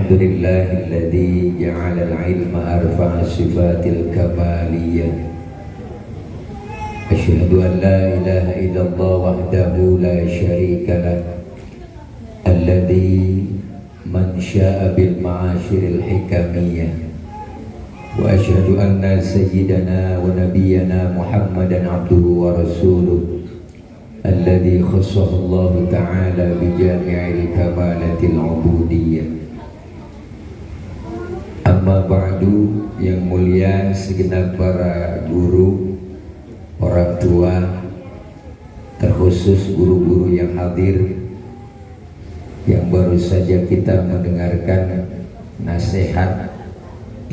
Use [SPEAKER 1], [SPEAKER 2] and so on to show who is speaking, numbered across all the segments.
[SPEAKER 1] Alhamdulillahilladzi ja'ala al-ilma arfa'a sifatil kamaliyah. Asyhadu an la ilaha illallah wahdahu la syarika lah. Alladzi man syaa'a bil ma'asyiril hikamiyah. Wa asyhadu anna sayyidana wa nabiyyana Muhammadan abduhu wa rasuluh. Alladzi khassahu Allah ta'ala bi jami'il kamalatil ubudiyyah. Amma ba'du, yang mulia segenap para guru, orang tua, terkhusus guru-guru yang hadir, yang baru saja kita mendengarkan nasihat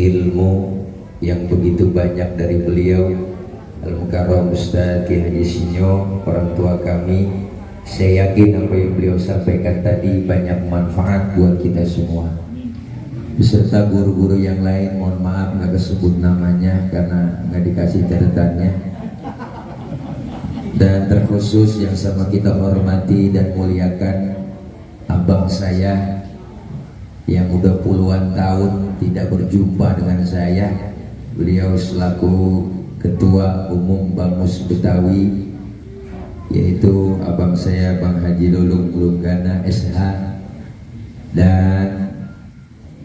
[SPEAKER 1] ilmu yang begitu banyak dari beliau Al-Mukarram Ustaz Ki Haji Sinyo, orang tua kami. Saya yakin apa yang beliau sampaikan tadi banyak manfaat buat kita semua, beserta guru-guru yang lain. Mohon maaf nggak kesebut namanya karena nggak dikasih catatannya. Dan terkhusus yang sama kita hormati dan muliakan abang saya yang udah puluhan tahun tidak berjumpa dengan saya. Beliau selaku Ketua Umum Bamus Betawi, yaitu abang saya Bang Haji Lulung Lunggana SH, dan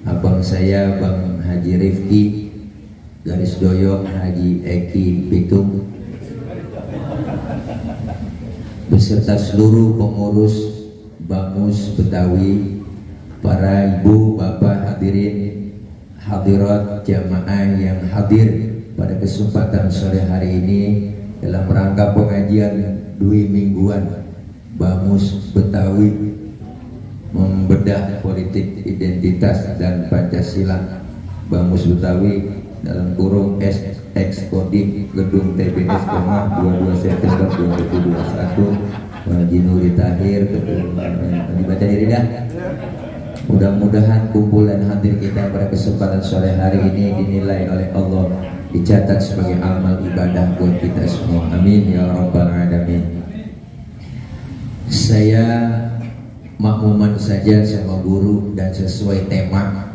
[SPEAKER 1] abang saya Bang Haji Rifki garis doyong Haji Eki Pitung, beserta seluruh pengurus Bamus Betawi, para ibu bapak hadirin hadirat jamaah yang hadir pada kesempatan sore hari ini dalam rangka pengajian dui mingguan Bamus Betawi membedah politik identitas dan Pancasila. Bamus Betawi dalam kurung Kodim Gedung TBS Kemah 22 September 2021. Haji Nuri Tahir, dibaca diri dah. Mudah-mudahan kumpulan hadir kita pada kesempatan sore hari ini dinilai oleh Allah, dicatat sebagai amal ibadah buat kita semua. Amin ya rabbal alamin. Saya makmuman saja sama guru dan sesuai tema.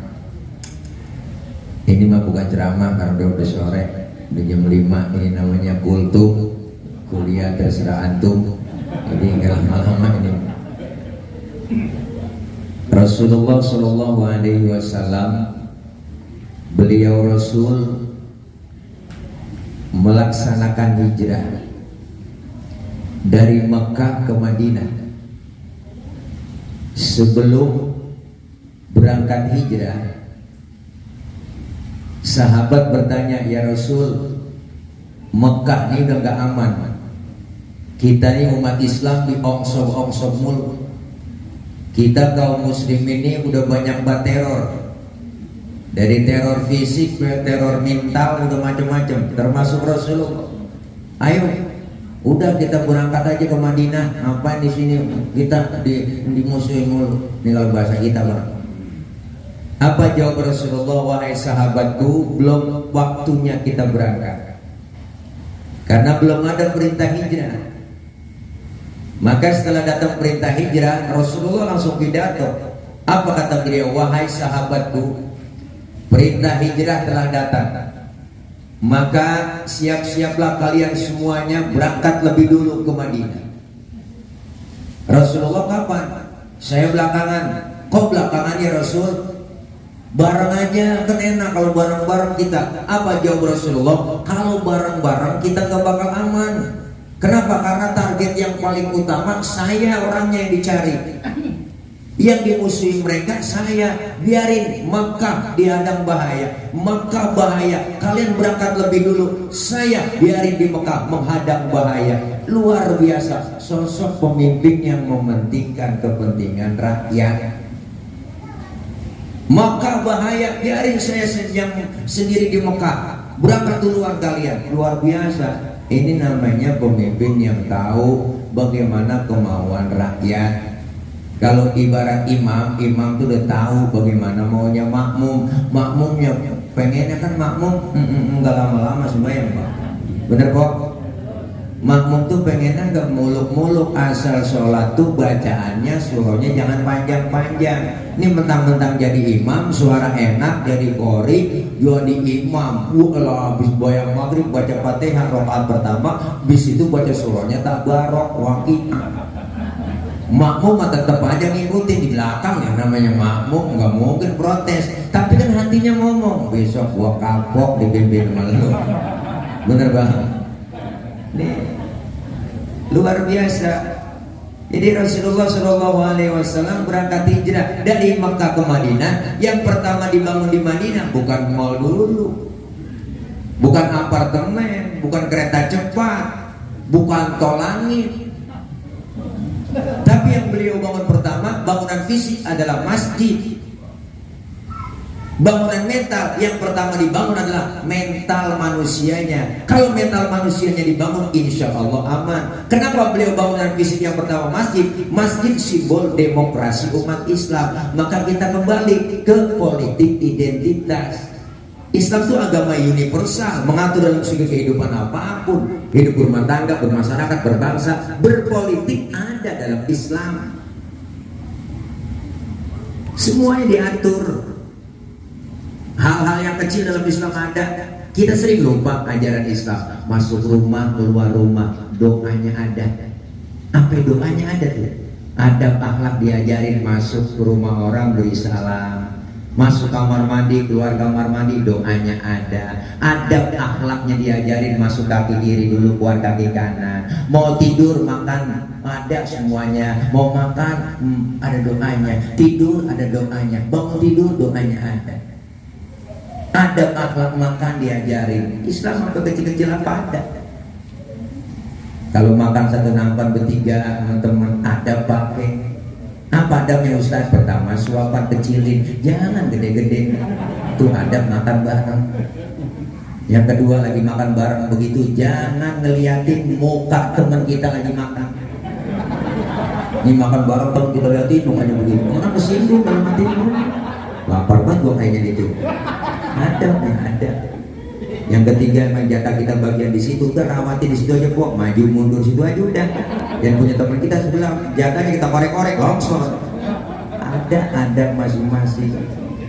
[SPEAKER 1] Ini mah bukan ceramah karena udah sore, udah jam 5. Ini namanya kultum, kuliah terserah antum. Jadi nggak lama-lama ini. Rasulullah Shallallahu Alaihi Wasallam, beliau Rasul melaksanakan hijrah dari Mekah ke Madinah. Sebelum berangkat hijrah, sahabat bertanya, ya Rasul, Mekah ini udah gak aman, kita ini umat Islam di ongsog-ongsog mulu, kita kaum muslim ini udah banyak teror, dari teror fisik ke teror mental, udah macam-macam, termasuk Rasulullah. Ayo, udah kita berangkat aja ke Madinah. Ngapain di sini kita dimusuhin mulu? Ini kalau bahasa kita, Bang. Apa jawab Rasulullah? Wahai sahabatku, belum waktunya kita berangkat, karena belum ada perintah hijrah. Maka setelah datang perintah hijrah, Rasulullah langsung pidato. Apa kata beliau? Wahai sahabatku, perintah hijrah telah datang, maka siap-siaplah kalian semuanya berangkat lebih dulu ke Madinah. Rasulullah, kapan? Saya belakangan. Kok belakangan ya Rasul? Bareng aja kan enak kalau bareng-bareng kita. Apa jawab Rasulullah? Kalau bareng-bareng kita gak bakal aman. Kenapa? Karena target yang paling utama saya, orangnya yang dicari. Yang dimusuhi mereka saya. Biarin Makkah dihadang bahaya, Makkah bahaya, kalian berangkat lebih dulu. Saya biarin di Makkah menghadang bahaya. Luar biasa, sosok pemimpin yang mementingkan kepentingan rakyat. Makkah bahaya, biarin saya sendiri di Makkah, berangkat duluan kalian. Luar biasa. Ini namanya pemimpin yang tahu bagaimana kemauan rakyat. Kalau ibarat imam tuh udah tahu bagaimana maunya makmum. Makmumnya pengennya kan makmum nggak lama-lama sembahyang, Pak. Bener kok? Makmum tuh pengennya gak muluk-muluk, asal sholat tuh bacaannya surahnya jangan panjang-panjang. Ini mentang-mentang jadi imam, suara enak, jadi qori, jadi imam. Habis bayang maghrib baca Fatihah rakaat pertama, bis itu baca surahnya tabarok waqi'ah. Makmum tetap aja ngikutin di belakang, ya namanya makmum nggak mungkin protes. Tapi kan hatinya ngomong, besok gua kapok dibimbing sama lu. Bener banget. Nih, luar biasa. Jadi Rasulullah SAW berangkat hijrah dari Mekah ke Madinah. Yang pertama dibangun di Madinah bukan mall dulu, bukan apartemen, bukan kereta cepat, bukan tol langit. Tapi yang beliau bangun pertama, bangunan fisik adalah masjid. Bangunan mental yang pertama dibangun adalah mental manusianya. Kalau mental manusianya dibangun, insya Allah aman. Kenapa beliau bangunan fisik yang pertama masjid? Masjid simbol demokrasi umat Islam. Maka kita kembali ke politik identitas. Islam itu agama universal, mengatur dalam segi kehidupan apapun, hidup berumah tangga, bermasyarakat, berbangsa, berpolitik ada dalam Islam. Semuanya diatur. Hal-hal yang kecil dalam Islam ada. Kita sering lupa ajaran Islam. Masuk rumah, keluar rumah, doanya ada. Apa doanya ada tuh? Adab akhlak diajarin, masuk ke rumah orang beri salam. Masuk kamar mandi, keluar kamar mandi, doanya ada. Adab akhlaknya diajarin, masuk kaki kiri dulu, keluar kaki kanan. Mau tidur, makan, ada semuanya. Mau makan, ada doanya. Tidur, ada doanya. Bangun tidur, doanya ada. Adab akhlak makan diajarin. Islam apa kecil-kecil apa ada. Kalau makan satu nampan bertiga teman-teman, ada pakai. Apa adabnya Ustaz? Pertama suapan kecilin, jangan gede-gede. Itu adab makan bareng. Yang kedua, lagi makan bareng begitu, jangan ngeliatin muka teman kita lagi makan. Ini makan bareng teman kita liatin mukanya begitu. Orang kesinggung dalam hati. Lapar banget gua kayaknya gitu. Ada. Yang ketiga, emang jatah kita bagian di situ, udah rawatin di situ aja kok, maju mundur situ aja udah. Dan punya teman kita sebelah, jatahnya kita korek-korek longsor. Ada masing-masing.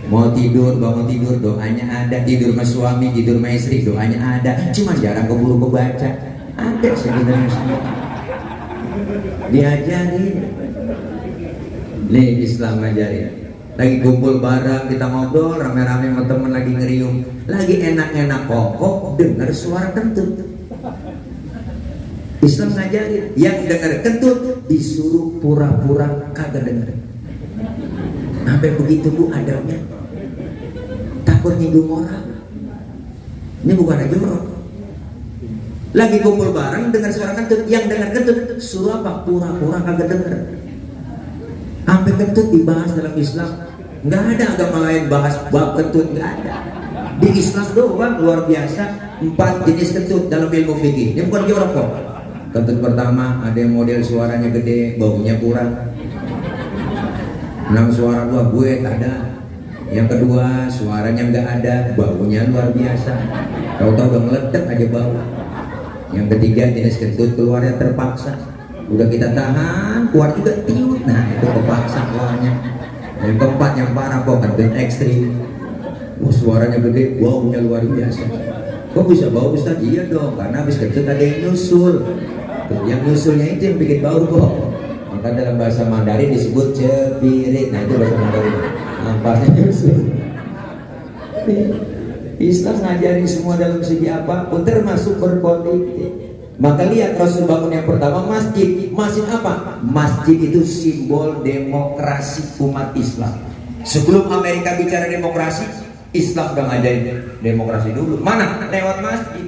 [SPEAKER 1] Mau tidur, bangun tidur, doanya ada. Tidur sama suami, tidur sama istri, doanya ada. Cuma jarang keburu kebaca. Ada sebenarnya semua. Diajarin. Nih Islam ngajarin. Lagi kumpul bareng, kita ngobrol rame-rame sama temen lagi ngeriung, lagi enak-enak kokok, dengar suara kentut. Islam ngajarin, yang dengar kentut disuruh pura-pura kagak dengar. Sampai begitu bu adabnya, takut nyinggung orang. Ini bukan aja orang. Lagi kumpul bareng dengar suara kentut, yang dengar kentut suruh apa? Pura-pura kagak dengar. Sampai kentut dibahas dalam Islam. Nggak ada agama lain bahas bab kentut, nggak ada. Di Islam doang luar biasa. 4 jenis kentut dalam ilmu fikih. Ini bukan jorok kok. Kentut pertama ada yang model suaranya gede, baunya kurang. Menang suara gua, gue tak ada. Yang kedua suaranya nggak ada, baunya luar biasa. Tahu-tahu udah meledak aja bau. Yang ketiga jenis kentut keluarnya terpaksa. Udah kita tahan, keluar juga tiut. Nah itu kepaksa keluarnya. Yang keempat yang parah kok, kentut ekstrim. Suaranya gede, baunya luar biasa. Kok bisa bau Ustaz? Iya dong, karena habis kentut ada yang nyusul. Tuh, yang nyusulnya itu yang bikin bau kok. Maka dalam bahasa Mandarin disebut cepirit. Nah itu bahasa Mandarin. Nampaknya nyusul. Islam ngajarin semua dalam segi apapun, termasuk berpolitik. Maka lihat Rasul bangun yang pertama masjid. Masjid apa? Masjid itu simbol demokrasi umat Islam. Sebelum Amerika bicara demokrasi, Islam udah ngajarin demokrasi dulu. Mana? Lewat masjid.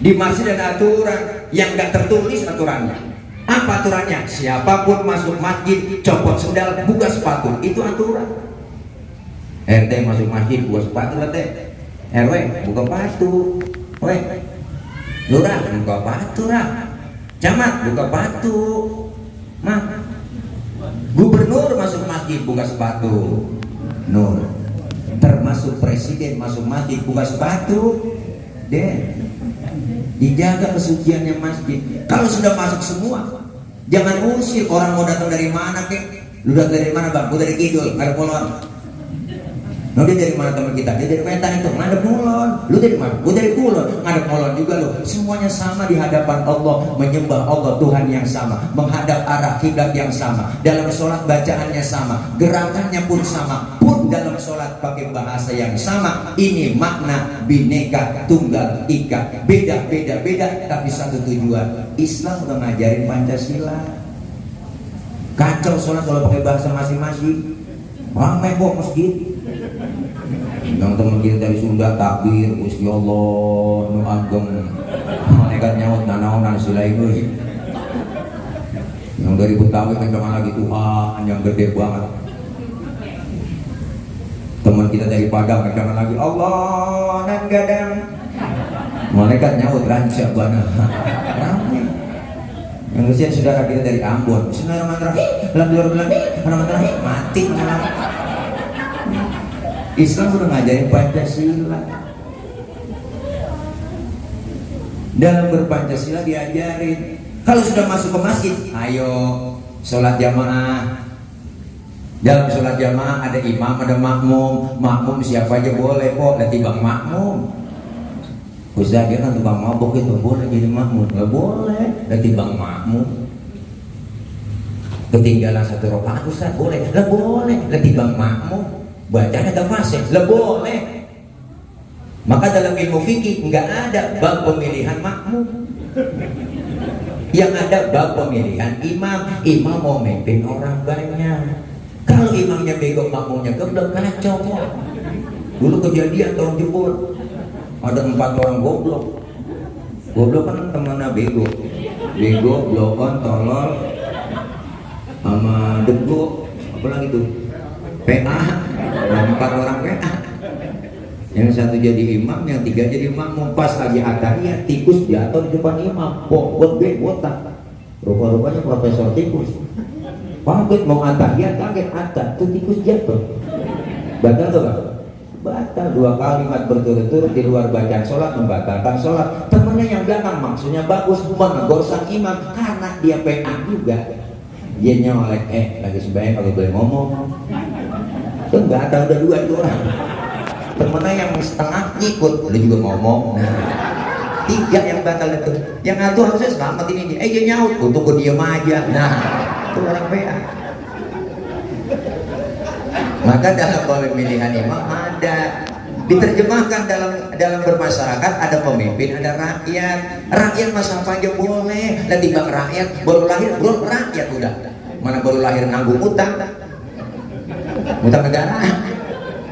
[SPEAKER 1] Di masjid ada aturan yang gak tertulis aturannya. Apa aturannya? Siapapun masuk masjid, copot sendal, buka sepatu. Itu aturan. RT masuk masjid, buka sepatu RT. RW buka sepatu. Lurah buka sepatu, camat buka sepatu, gubernur masuk masjid buka sepatu, nur, termasuk presiden masuk masjid buka sepatu, deh. Dijaga kesuciannya masjid. Kalau sudah masuk semua, jangan usir. Orang mau datang dari mana kek? Lu datang dari mana bang? Gue dari Kidul, ngadep Kulon. Nah, dia dari mana teman kita? Dia dari Wetan itu, ngadep Kulon. Lu dari mana? Gue dari Kulon, ngadep Kulon juga lu. Semuanya sama di hadapan Allah, menyembah Allah Tuhan yang sama, menghadap arah kiblat yang sama. Dalam sholat bacaannya sama, gerakannya pun sama. Pun dalam sholat pakai bahasa yang sama. Ini makna Bhinneka Tunggal Ika. Beda, tapi satu tujuan. Islam udah ngajarin Pancasila. Kacau sholat kalau pakai bahasa masing-masing. Ramai kok masjid. Yang teman kita dari Sunda takbir, Gusti Allah, nu ageng. Malaikat nyaut nanaonan sila itu. Yang dari Betawi kencangan lagi Tuhan yang gede banget. Teman kita dari Padang kencangan lagi Allah nan gadang. Malaikat nyaut rancak bana. Ramai. Yang kesian saudara kita dari Ambon. Bismillahirrahmanirrahim. Alhamdulillahirrahmanirrahim. Mati malam. Islam udah ngajarin Pancasila. Dalam berpancasila diajarin. Kalau sudah masuk ke masjid, ayo sholat jamaah. Dalam sholat jamaah ada imam, ada makmum. Makmum siapa aja boleh kok. Lah timbang makmum. Ustaz dia kan tukang mabok itu boleh jadi makmum? Nggak boleh. Lah timbang makmum. Ketinggalan satu rakaat Ustaz boleh? Lah boleh. Lah timbang makmum. Bacanya ada fase, lah boleh. Maka dalam ilmu fikih nggak ada bab pemilihan makmum. Yang ada bab pemilihan imam. Imam mau memimpin orang banyak. Kalau imamnya bego, makmumnya goblok, kacau kok. Dulu kejadian tahun jebur, ada 4 orang goblok. Goblok kan temannya bego. Bego, blokon, tolol, sama dego, apa lagi tuh? PA. 4 orang PA. Yang satu jadi imam, yang 3 jadi makmum. Pas lagi atahiyat, tikus jatuh di depan imam. Buat botak. Rupa-rupanya profesor tikus. Kaget mau atahiyat, kaget atah, tuh tikus jatuh. Batal tuh kan? Batal 2 kalimat berturut-turut di luar bacaan sholat, membatalkan sholat. Temennya yang belakang maksudnya bagus, menegur sang imam karena dia PA juga. Dia nyolek, lagi sembahyang kalau boleh ngomong. Itu enggak ada, udah 2 itu orang. Temennya yang setengah ngikut, lu juga ngomong. Nah, 3 yang batal itu. Yang satu harusnya selamat ini. Dia nyaut, untuk gue diem aja. Nah, itu orang PA. Maka dalam pemilihan imam ada diterjemahkan dalam bermasyarakat, ada pemimpin, ada rakyat. Rakyat masa apa aja boleh. Dan timbang rakyat baru lahir, belum rakyat udah. Mana baru lahir nanggung utang negara.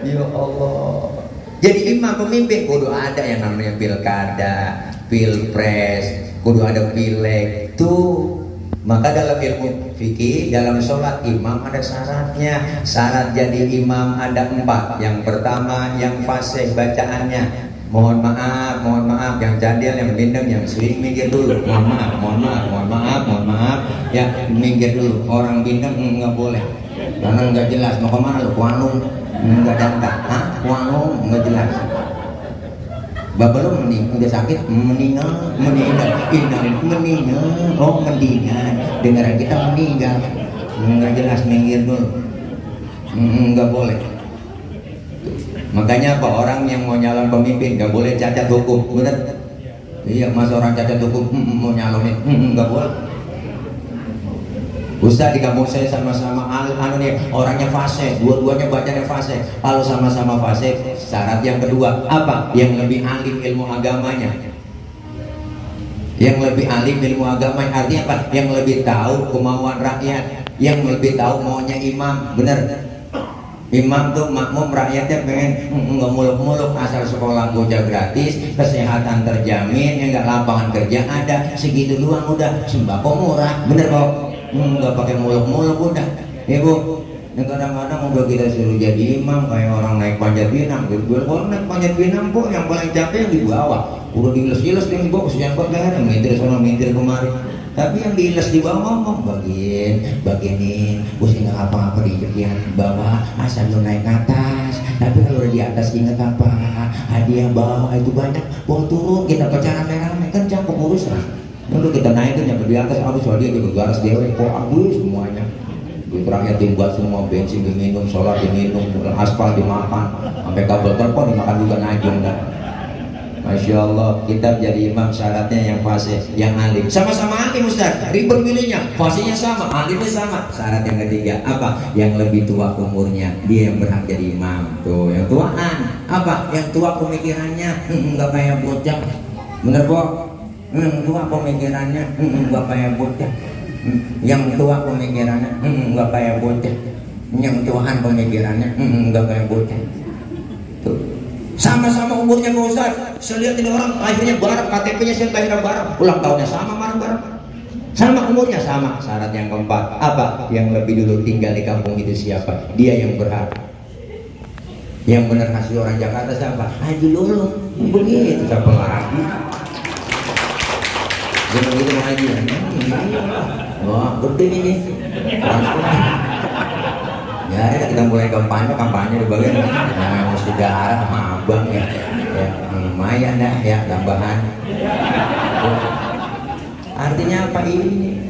[SPEAKER 1] Ya Allah. Jadi imam pemimpin kudu ada yang namanya pilkada, pilpres, kudu ada pileg tuh. Maka dalam ilmu fikih, dalam sholat imam ada syaratnya. Syarat jadi imam ada 4. Yang pertama yang fasih bacaannya. Mohon maaf yang jadil, yang bindeng, yang sering minggir dulu. Mohon maaf. Ya minggir dulu. Orang bindeng nggak boleh. Karena nggak jelas mau kemana lu, kuanung nggak datang, kuanung nggak jelas. Bapak lu udah sakit, meninggal, oh meninggal, dengaran kita meninggal, nggak jelas minggir dulu, nggak boleh. Makanya apa, orang yang mau nyalon pemimpin nggak boleh cacat hukum, bener? Iya, masa orang cacat hukum mau nyalonin, nggak boleh. Ustaz di kampung saya sama-sama nih orangnya fasih, dua-duanya bacanya fasih. Kalau sama-sama fasih, syarat yang kedua apa? Yang lebih alim ilmu agamanya. Yang lebih alim ilmu agamanya artinya apa? Yang lebih tahu kemauan rakyat, yang lebih tahu maunya imam, bener? Imam tuh makmum, rakyatnya pengen nggak muluk-muluk, asal sekolah bocah gratis, kesehatan terjamin, nggak lapangan kerja ada, segitu doang udah, sembako murah, bener kok? Nggak pakai muluk-muluk udah. Bu, kadang-kadang udah kita suruh jadi imam kayak orang naik panjat pinang. Kalau naik panjat pinang kok yang paling capek yang di bawah. Udah diiles-iles yang di bawah, kesian kok leher, mintir sana mintir kemari. Tapi yang diiles di bawah ngomong bagianin, gue sih nggak apa-apa di bagian bawah, asal lu naik ke atas. Tapi kalau di atas ingat apa? Hadiah bawah itu banyak, bawa turun kita pacaran merah, kan capek urusan. Lalu kita naikin yang di atas, habis dia bergaras dia, kok habis semuanya. Duit rakyat dibuat semua, bensin diminum, solar diminum, aspal dimakan, sampai kabel telepon dimakan juga naik enggak. Masya Allah, kita jadi imam syaratnya yang fasih, yang alim. Sama-sama alim Ustaz, ribet milihnya, fasihnya sama, alimnya sama. Syarat yang ketiga apa? Yang lebih tua umurnya, dia yang berhak jadi imam. Tuh, yang tuaan apa? Yang tua pemikirannya, enggak kayak bocah. Bener Pok? Tua pemikirannya, enggak kayak bocah. Yang tua pemikirannya enggak kayak bocah, yang tuaan pemikirannya enggak kayak bocah. Tuh. Sama-sama umurnya Pak Ustaz. Saya lihat ini orang lahirnya bareng, KTP-nya saya lahirnya bareng, ulang tahunnya sama, bareng-bareng. Sama umurnya sama. Syarat yang keempat apa? Yang lebih dulu tinggal di kampung itu siapa? Dia yang berhak. Yang benar kasih orang Jakarta siapa? Haji Lulung. Begitu siapa lagi? Dia begitu haji. Wah, gede ini. Ya, kita mulai kampanye di bagian mesti darah sama abang ya. Ya, lumayan dah ya tambahan. Artinya apa ini?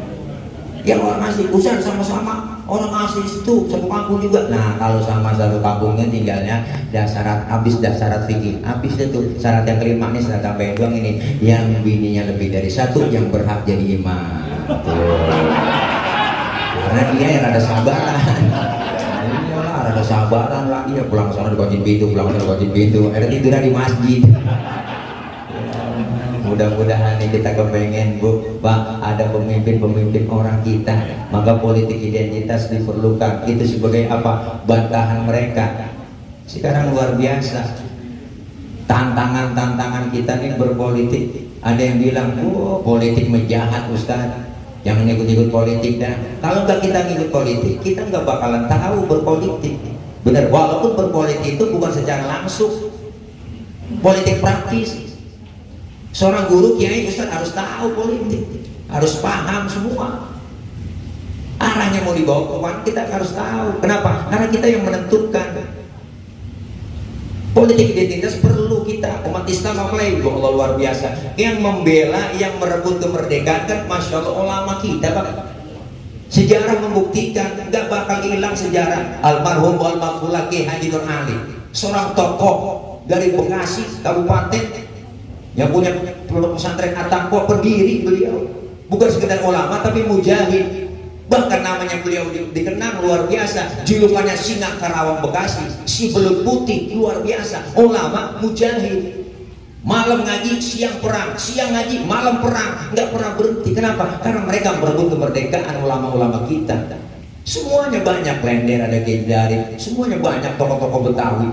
[SPEAKER 1] Yang orang asli bukan sama-sama orang asli itu satu kampung juga. Nah, kalau sama satu kampungnya tinggalnya syarat habis syarat fikih. Habis itu syarat yang kelima nih saya tambahin doang ini. Yang bininya lebih dari satu yang berhak jadi imam. Tuh. Karena dia yang ada sabaran. Iyalah, ada sabaran lah. Iya, pulang sana dikunci pintu, pulang sana dikunci pintu. Ada tidurnya di masjid. Mudah-mudahan nih kita kepengen Bu, Pak, ada pemimpin-pemimpin orang kita. Maka politik identitas diperlukan. Itu sebagai apa? Bantahan mereka. Sekarang luar biasa. Tantangan-tantangan kita nih berpolitik. Ada yang bilang, oh politik menjahat Ustaz. Jangan ikut-ikut politik dah. Kalau nggak kita ngikut politik, kita nggak bakalan tahu berpolitik. Benar, walaupun berpolitik itu bukan secara langsung, politik praktis. Seorang guru, kiai, ustaz harus tahu politik, harus paham semua. Arahnya mau dibawa kemana kita harus tahu. Kenapa? Karena kita yang menentukan. Politik identitas perlu kita. Umat Islam apalagi Allah luar biasa. Yang membela, yang merebut kemerdekaan kan Masya Allah ulama kita Pak. Sejarah membuktikan nggak bakal hilang sejarah. Almarhum Al-Maghfurlah Ki Haji Nur Ali, seorang tokoh dari Bekasi Kabupaten yang punya pesantren Atangko, pendiri beliau. Bukan sekedar ulama tapi mujahid. Bahkan namanya beliau dikenang luar biasa, julukannya Singa Karawang Bekasi, si belut putih, luar biasa. Ulama mujahid, malam ngaji, siang perang, siang ngaji, malam perang, nggak pernah berhenti. Kenapa? Karena mereka merebut kemerdekaan ulama-ulama kita. Semuanya banyak, Lender, ada Gendari, semuanya banyak tokoh-tokoh Betawi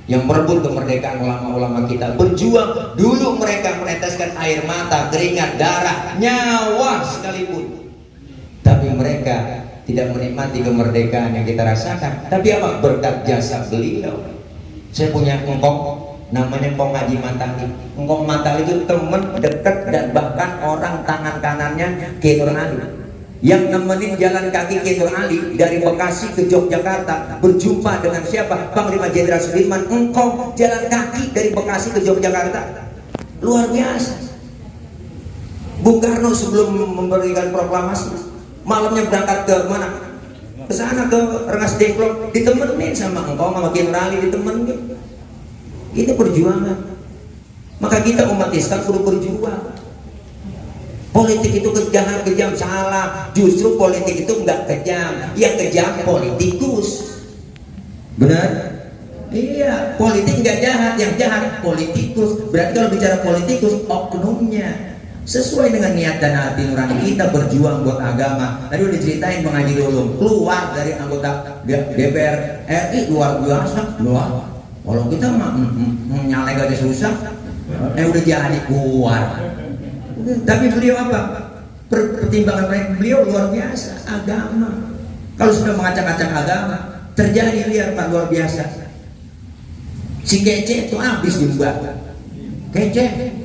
[SPEAKER 1] yang merebut kemerdekaan ulama-ulama kita. Berjuang, dulu mereka meneteskan air mata, keringat, darah, nyawa sekalipun. Tapi mereka tidak menikmati kemerdekaan yang kita rasakan. Tapi apa? Berkat jasa beliau. Saya punya engkong, namanya Engkong Haji Matali. Engkong Matali itu teman dekat dan bahkan orang tangan kanannya Ki Nur Ali. Yang nemenin jalan kaki Ki Nur Ali dari Bekasi ke Yogyakarta, berjumpa dengan siapa? Panglima Jenderal Sudirman. Engkong jalan kaki dari Bekasi ke Yogyakarta. Luar biasa. Bung Karno sebelum memberikan proklamasi, malamnya berangkat ke mana? Ke sana, ke Rengas Dengklok, ditemenin sama engkau, sama Ki Nur Ali, ditemenin. Itu perjuangan. Maka kita umat Islam perlu berjuang. Politik itu kejam, salah. Justru politik itu enggak kejam. Yang kejam politikus. Benar? Iya, politik enggak jahat, yang jahat politikus. Berarti kalau bicara politikus, oknumnya. Sesuai dengan niat dan hati nurani kita berjuang buat agama. Tadi udah diceritain Bang Haji Lulung keluar dari anggota DPR RI, luar biasa. Luar. Kalau kita mah nyalek aja susah. Udah jadi keluar. Tapi beliau apa? Pertimbangan beliau luar biasa, agama. Kalau sudah mengacak-acak agama, terjadi lihat Pak luar biasa. Si Kece itu habis dibuat. Kece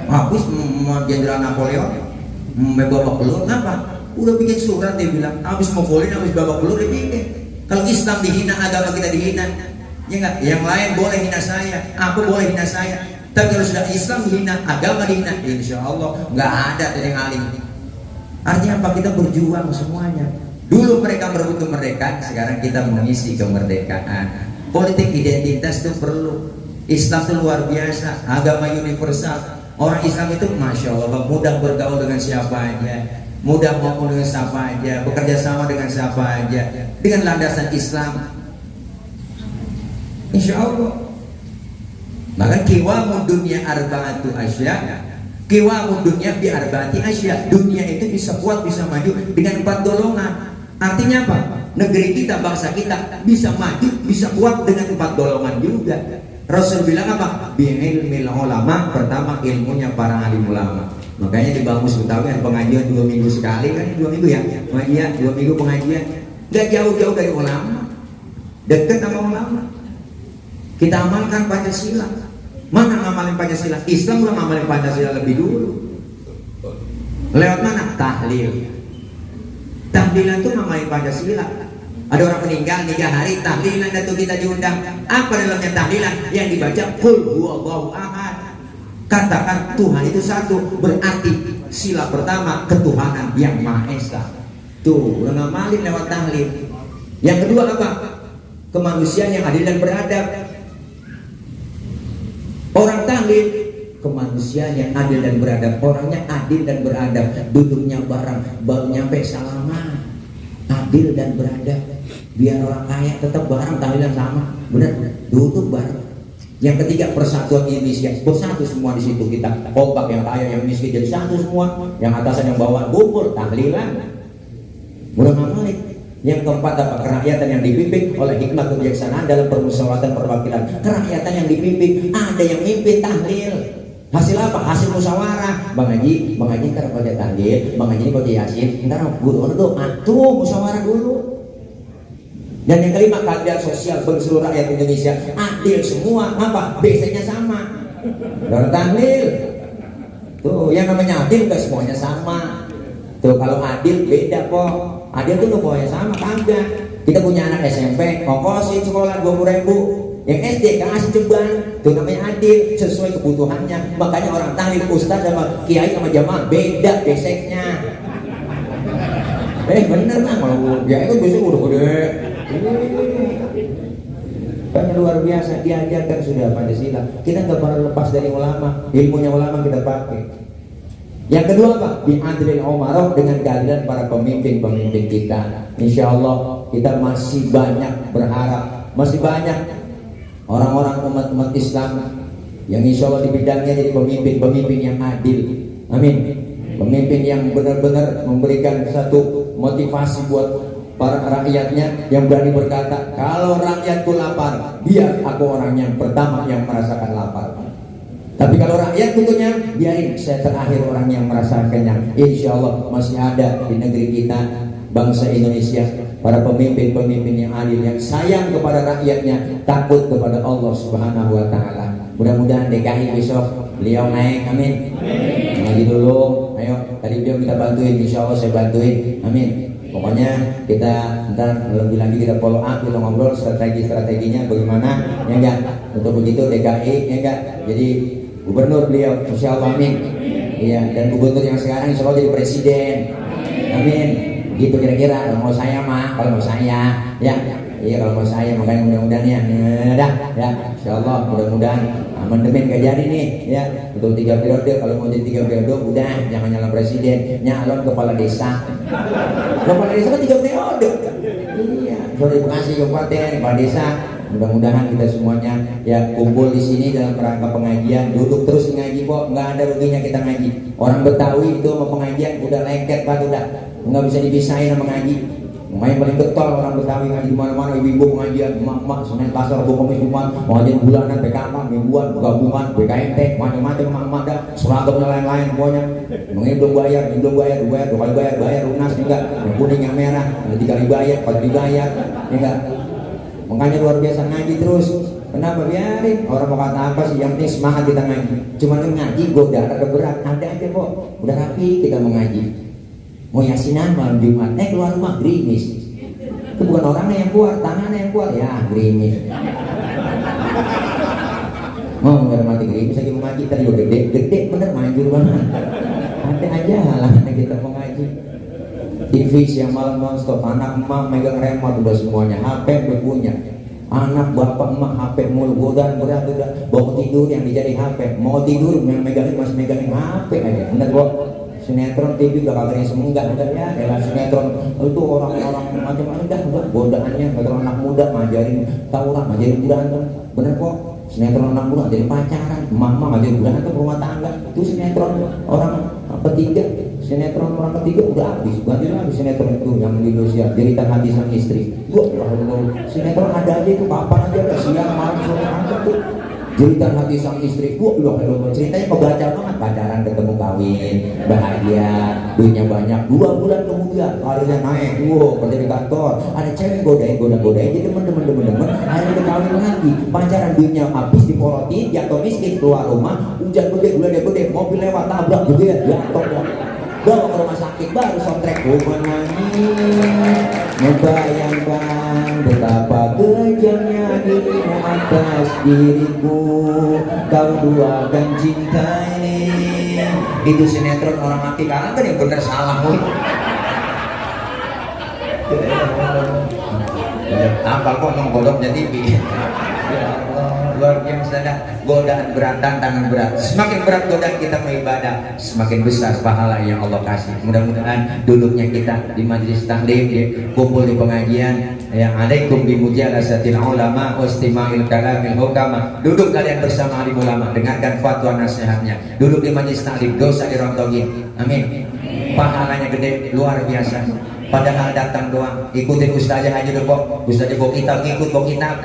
[SPEAKER 1] habis Jenderal Napoleon babak belur. Kenapa? Udah bikin surat, dia bilang habis mukulin, habis babak belur dia bikin. Kalau Islam dihina, agama kita dihina, ya enggak? Yang lain boleh hina saya, aku boleh hina saya. Tapi kalau sudah Islam dihina, agama dihina, insya Allah nggak ada yang alim. Artinya apa? Kita berjuang semuanya. Dulu mereka berebut kemerdekaan, sekarang kita mengisi kemerdekaan. Politik identitas itu perlu. Islam itu luar biasa, agama universal. Orang Islam itu masya Allah mudah bergaul dengan siapa aja, mudah ngomong dengan siapa aja, bekerja sama dengan siapa aja, dengan landasan Islam. Insya Allah. Maka kiwamu dunia arba'atu asya, kiwamu dunia bi arba'ati asya. Dunia itu bisa kuat, bisa maju dengan 4 golongan. Artinya apa? Negeri kita, bangsa kita bisa maju, bisa kuat dengan 4 golongan juga. Rasul bilang apa? Bi'ilmil ulama. Pertama ilmunya para alim ulama. Makanya di Bamus Betawi ada pengajian 2 minggu sekali, kan 2 minggu ya pengajian, 2 minggu pengajian. Gak jauh-jauh dari ulama, dekat sama ulama. Kita amalkan Pancasila. Mana ngamalin Pancasila? Islam udah ngamalin Pancasila lebih dulu. Lewat mana? Tahlil. Tahlilan itu ngamalin Pancasila. Ada orang meninggal 3 hari, tahlilan itu kita diundang. Apa dalamnya tahlilan? Yang dibaca qul huwallahu ahad. Katakan Tuhan itu satu. Berarti sila pertama ketuhanan yang Maha Esa. Tuh, udah ngamalin lewat tahlil. Yang kedua apa? Kemanusiaan yang adil dan beradab. Orang tahlil kemanusiaan yang adil dan beradab. Orangnya adil dan beradab, duduknya bareng, baru nyampe salaman. Adil dan beradab. Biar orang kaya tetap bareng, tahlilan sama, benar, duduk bareng. Yang ketiga persatuan Indonesia, bersatu semua di situ kita. Kompak, yang kaya, yang miskin jadi satu semua. Yang atasan, yang bawah kumpul, tahlilan. Mudah ngamalin. Yang keempat apa? Kerakyatan yang dipimpin oleh hikmah kebijaksanaan dalam permusyawaratan perwakilan. Kerakyatan yang dipimpin, ada yang mimpin tahlil. Hasil apa? Hasil musyawarah. Bang Haji ntar baca tahlil, Bang Haji baca Yasin, ntar guru doa tuh musyawarah dulu. Dan yang kelima keadilan sosial bagi seluruh rakyat Indonesia. Adil semua, apa? Biasanya sama. Dalam tahlil. Tuh, yang namanya adil gak semuanya sama. Tuh, kalau adil beda kok. Adil tuh pokoknya sama, kagak. Kita punya anak SMP, ongkosin sekolah 20.000. Yang SD kan ngasih ceban. Itu namanya adil, sesuai kebutuhannya. Makanya orang tahlil ustaz sama kiai sama jamaah beda beseknya. Bener kan? Kalau kiai kan besok udah gede. Kan luar biasa, diajarkan sudah Pancasila. Kita nggak pernah lepas dari ulama. Ilmunya ulama kita pakai. Yang kedua apa? Bi'adlil umarah, dengan keadilan para pemimpin-pemimpin kita. Insya Allah kita masih banyak berharap, masih banyak orang-orang umat Islam yang insya Allah di bidangnya jadi pemimpin-pemimpin yang adil. Amin. Pemimpin yang benar-benar memberikan satu motivasi buat para rakyatnya, yang berani berkata, kalau rakyatku lapar, biar aku orang yang pertama yang merasakan lapar. Tapi kalau rakyat tentunya biarin saya terakhir orang yang merasakan kenyang. Insya Allah masih ada di negeri kita, bangsa Indonesia, para pemimpin-pemimpin yang adil, yang sayang kepada rakyatnya, takut kepada Allah Subhanahu wa Ta'ala. Mudah-mudahan DKI besok beliau naik, amin. Lagi dulu, ayo. Tadi beliau kita bantuin, insya Allah saya bantuin, amin. Pokoknya kita ntar lebih lagi kita follow up, kita ngobrol strateginya bagaimana, ya enggak. Untuk begitu DKI, ya enggak. Jadi gubernur beliau, insya Allah, amin. Iya, dan gubernur yang sekarang insya Allah jadi presiden, amin. Gitu kira-kira. Kalau mau saya mah, kalau mau saya, ya, iya kalau mau saya, makanya mudah-mudahan ya, dah, ya, insya Allah mudah-mudahan amandemen gak jadi nih, ya, untuk 3 periode. Kalau mau jadi 3 periode, udah jangan nyalon presiden, nyalon kepala desa. Kepala desa kan 3 periode. Iya, sorry, Bekasi Kabupaten, kepala desa. Mudah-mudahan kita semuanya ya kumpul di sini dalam kerangka pengajian, duduk terus ngaji kok, nggak ada ruginya kita ngaji. Orang Betawi itu sama pengajian udah lengket banget, udah nggak bisa dipisahin sama ngaji. Main paling getol orang Betawi ngaji di mana-mana, ibu-ibu pengajian, emak-emak, Senin, Pasar, Rabu, Kamis, Jumat, pengajian bulanan, PKK, mingguan, gabungan, BKMT, macam-macam emak-emak dah, seragamnya lain-lain pokoknya. Mengenai belum bayar, ini belum bayar, 2 kali bayar, lunas enggak, yang kuning, yang merah, yang 3 kali bayar, 4 kali bayar, enggak. Makanya luar biasa ngaji terus. Kenapa? Biarin orang mau kata apa sih, yang penting semangat kita ngaji. Cuman ngaji gue udah ada berat, ada aja kok, udah rapi kita mengaji. Mau yasinan malam Jumat, keluar rumah gerimis. Itu bukan orangnya yang keluar, tangannya yang keluar, ya gerimis. Mau yang mati gede bisa kita mengaji tadi juga gede bener manjur banget. Ada aja halangan kita mengaji. TV siang malam nonstop, anak emak megang remote udah semuanya, HP udah punya. Anak bapak emak HP mulu, godaan berat udah bawa tidur yang dijadi HP, mau tidur yang megangin masih megangin HP aja. Bener kok. Sinetron TV udah kagak yang semenggak udah ya, elah sinetron itu orang-orang macam-macam udah godaannya sinetron anak muda ngajarin tawuran, ngajarin berantem. Bener kok. Sinetron anak muda jadi pacaran, mama ngajarin berantem rumah tangga. Itu sinetron orang ketiga, sinetron orang ketiga udah habis. Ganti lagi sinetron itu yang di Indonesia, jeritan hati sang istri. Wah, sinetron ada aja itu kapan aja ada siang malam sore malam tuh. Jeritan hati sang istri, ceritanya kebaca banget, pacaran ketemu kawin, bahagia, duitnya banyak, 2 bulan kemudian karirnya naik, kerja di kantor, ada cewek godain, jadi demen, akhirnya udah kawin lagi, pacaran duitnya habis diporotin, jatuh miskin, keluar rumah, hujan gede, mobil lewat tabrak gede, jatuh, bawa ke rumah sakit, baru soundtrack menangis, membayangkan betapa kejamnya dirimu atas diriku, kau duakan cinta ini. Itu sinetron orang mati kagak kan yang bener salah pun. Apal kok nongkoloknya TV. Ya Allah, luar biasa dah. Godaan berat, tantangan berat. Semakin berat godaan kita beribadah, semakin besar pahala yang Allah kasih. Mudah-mudahan duduknya kita di majelis taklim, kumpul di pengajian, yang alaikum bi mujalasatil ulama wastima'il kalamil hukama. Duduk kalian bersama alim ulama, dengarkan fatwa nasihatnya. Duduk di majelis taklim, dosa dirontogin. Amin. Pahalanya gede, luar biasa. Padahal datang doang, ikutin ustazah aja deh kok. Ustazah bawa kitab, ikut bawa kitab.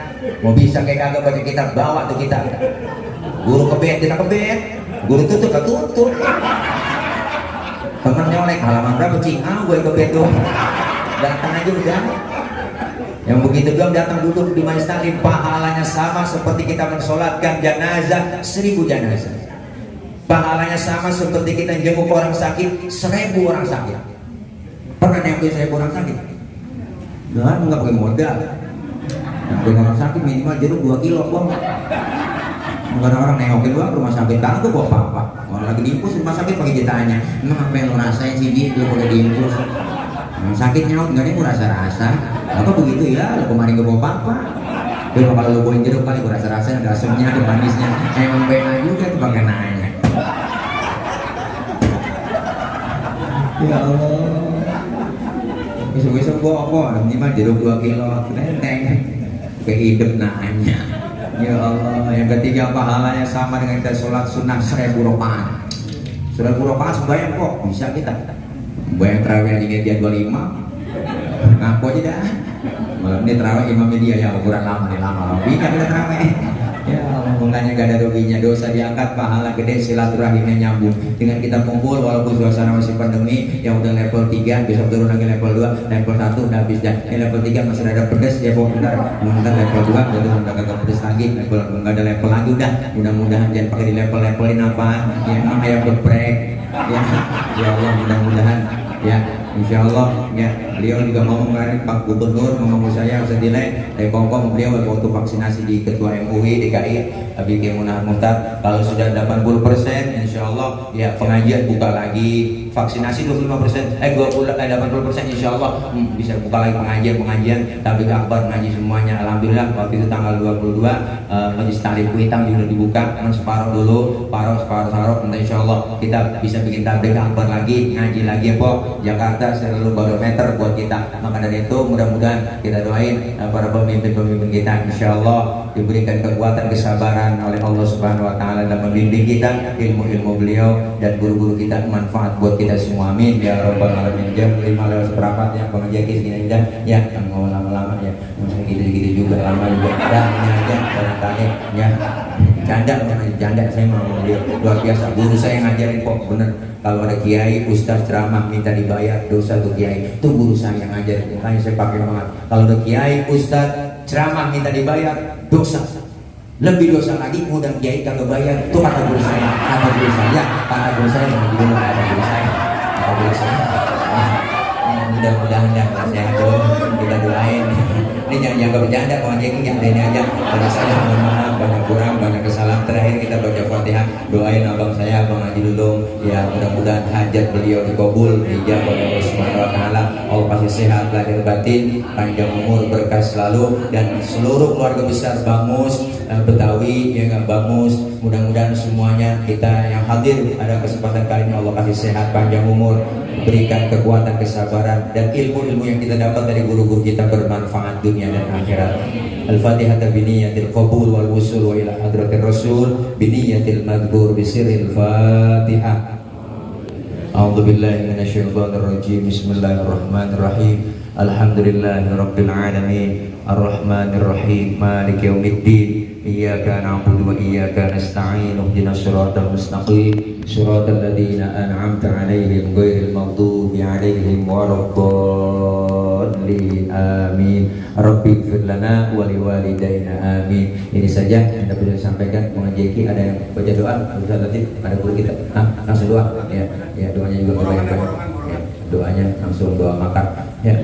[SPEAKER 1] Mau bisa kayak kagak baca kitab, bawa tuh kitab. Guru kebet, kita kebet. Guru tutup, tutup. Temen nyolek, halaman berapa cing? Gue kebet tuh. Datang aja udah. Yang begitu doang datang duduk di majelis taklim, pahalanya sama seperti kita mensolatkan jenazah 1000 jenazah. Pahalanya sama seperti kita jenguk orang sakit 1000 orang sakit. Pernah nengokin saya orang sakit? Nggak pakai modal. Nengokin orang sakit minimal jeruk 2 kilo bang. Kadang-kadang nengokin doang rumah sakit, karena tuh bawa apa-apa. Orang lagi diinfus rumah sakit pakai ditanya, emang apa yang lo rasain sih di lo boleh diinfus? Sakit nyaut nggak nih, gue rasa-rasa. Apa begitu ya? Lo kemarin gak bawa apa-apa. Tapi kalau lo bawain jeruk kali gue rasa-rasanya ada asemnya, ada manisnya. Emang benar juga tuh pakai nanya. Ya Allah. Besok-besok gua apa? Minimal jeruk 2 kilo, enteng. Kehidup nanya. Ya Allah. Yang ketiga pahalanya sama dengan kita sholat sunnah 1000 rakaat. 1000 rakaat sebanyak kok bisa kita. Bayang terawih aja dia 25. Ngaku aja dah. Malam ini terawih imamnya dia ya ukuran lama nih lama. Bisa kita terawih. Ya Allah, makanya gak ada ruginya, dosa diangkat, pahala gede, silaturahimnya nyambung. Dengan kita kumpul walaupun suasana masih pandemi, yang udah level 3, besok turun lagi level 2, level 1 udah habis dah. Level 3 masih ada pedes, ya bentar level 2, jadi udah kagak pedes lagi, level nggak ada level lagi udah. Mudah-mudahan jangan pakai di levelin apa, ya ayam geprek. Ya Allah, mudah-mudahan ya insya Allah ya. Beliau juga ngomong kemarin Pak Gubernur ngomong saya usah dinai kongkong beliau waktu vaksinasi di Ketua MUI DKI Habib Munah Muhtar, kalau sudah 80% insya Allah ya pengajian buka lagi, vaksinasi 25% 80% insya Allah bisa buka lagi pengajian tabligh akbar ngaji semuanya. Alhamdulillah waktu itu tanggal 22 majelis taklim Kuitang juga dibuka, kan separuh dulu, separuh nanti insya Allah kita bisa bikin tabligh akbar lagi, ngaji lagi ya Pok. Jakarta selalu barometer buat kita. Maka dari itu mudah-mudahan kita doain para pemimpin-pemimpin kita insya Allah diberikan kekuatan kesabaran oleh Allah Subhanahu Wa Taala dan membimbing kita, ilmu-ilmu beliau dan guru-guru kita manfaat buat kita semua. Amin ya Rabbal Alamin. Jam 5 lewat seperempat ya pengajian segini udah ya, yang mau lama-lama ya masa gitu-gitu juga lama juga dah ini aja barangkali ya. Janda saya mau dia luar biasa, guru saya ngajarin kok bener. Kalau ada kiai, ustaz ceramah minta dibayar dosa tuh kiai, itu guru saya yang ngajarin, makanya saya pakai banget. Kalau ada kiai, ustaz ceramah minta dibayar dosa, lebih dosa lagi mudah kiai kagak bayar. Itu kata guru saya, kata guru saya yang di kata guru saya. mudah-mudahan ya sehat dulu, kita doain. Ini jangan bercanda, Bang Jeki, yang ini aja. Dari saya mohon maaf, banyak kurang, banyak kesalahan. Terakhir kita baca Fatihah, doain abang saya, Bang Haji Lulung, ya mudah-mudahan hajat beliau dikabul, dijabah oleh Allah Subhanahu Wa Taala. Allah kasih sehat lahir batin, panjang umur, berkah selalu, dan seluruh keluarga besar Bangus, Betawi, ya nggak Bangus. Mudah-mudahan semuanya kita yang hadir ada kesempatan kali ini Allah kasih sehat, panjang umur, berikan kekuatan, kesabaran, dan ilmu-ilmu yang kita dapat dari guru-guru kita bermanfaat dunia dan akhirat. Al-Fatihah biniyatil qabul wal wusul wa ila hadratir rasul biniyatil madhkur bisiril Fatihah. A'udzu billahi minasyaitonir rajim. Bismillahirrahmanirrahim. Alhamdulillahirabbil alamin. Arrahmanir rahim. Maliki yaumiddin. Iyyaka na'budu wa iyyaka nasta'in. Ihdinas siratal mustaqim. Siratal ladzina an'amta 'alaihim ghairil maghdubi 'alaihim waladdallin. Amin. Rabbi ighfir lana wa liwalidayna. Amin. Ini saja yang dapat saya sampaikan. Bang Jeki, ada yang baca doa? Ustaz Latif, ada guru kita. Langsung doa. Ya, doanya juga berbanyak. Ya, doanya langsung doa makan. Ya.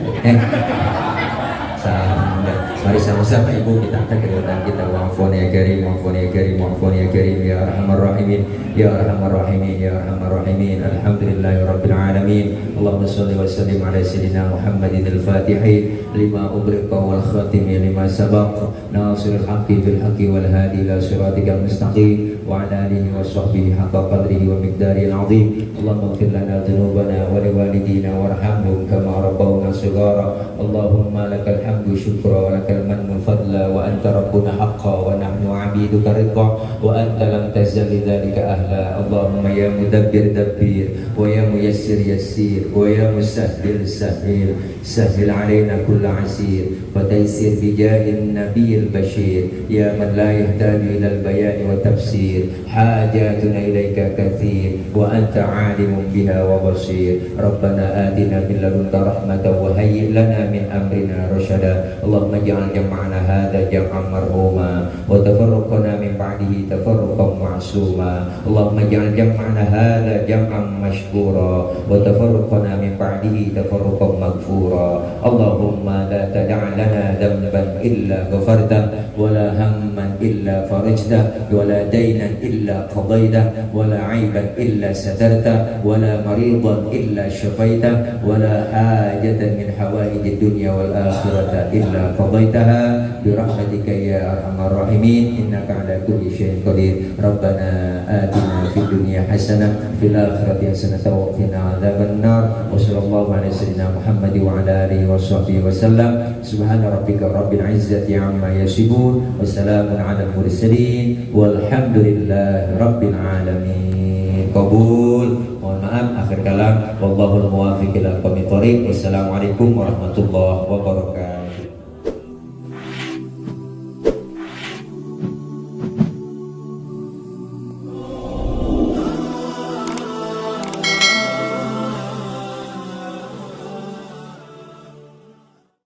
[SPEAKER 1] Mari sama-sama Ibu kita angkat kedua kita. Wa'afun ya karim, wa'afun ya karim, wa'afun ya karim, ya arhamar rahimin, ya arhamar rahimin, ya arhamar rahimin. Alhamdulillahi rabbil alamin. Allahumma shalli wa sallim ala sayyidina Muhammadin al-Fatihi lima ughliqa wal khatimi lima sabaq, nasiril haqqi bil haqqi wal hadi ila siratikal mustaqim, wa ala alihi wa sahbihi haqqa qadrihi wa miqdarihi al-azim. Allahumma ighfir lana dhunubana wa liwalidina warhamhum kama rabbawna shighara. Allahumma lakal hamdu syukra wa lakal mannu fadla wa anta rabbuna haqqan wa nahnu 'abiduka ridha wa anta lam tazal lidzalika ahla. Allahumma ya mudabbir dabbir wa ya muyassir yassir wa ya musahhil sahhil sahhil 'alaina kulla 'asir wa taysir bi jahil nabiyil bashir ya man la yahtaju ila al-bayan wa tafsir hajatuna ilaika katsir wa anta 'alimun biha wa basir. Rabbana atina min ladunka rahmatan wa hayyi' lana min amrina rasyada. Allahumma ij'al jam'ana hadza jam'an marhuma wa tafarraqana min ba'dihi tafarruqan ma'suma. Allahumma ij'al jam'ana hadza jam'an mashkura wa tafarraqana min ba'dihi tafarruqan maghfura. Allahumma la tad'a lana dhanban illa ghafarta wa la hamman illa farajta wa la daynan illa qadayta wa la 'aiban illa satarta wa la maridan illa shafaita wa la hajatan min hawaijid dunya wal akhirati illa qadaitaha bi rahmatika ya arhamar rahimin innaka ala kulli syai'in qadir. Rabbana atina fid dunya hasanah fil akhirati hasanah wa qina adzaban nar. Wa sallallahu ala sayyidina Muhammad wa ala alihi wa sahbihi wa sallam. Subhana rabbika rabbil izzati amma yasifun wa salamun ala mursalin walhamdulillahi rabbil alamin. Qabul. Mohon maaf akhir kalam, wallahul muwaffiq ila aqwamit thoriq. Wassalamualaikum warahmatullahi wabarakatuh.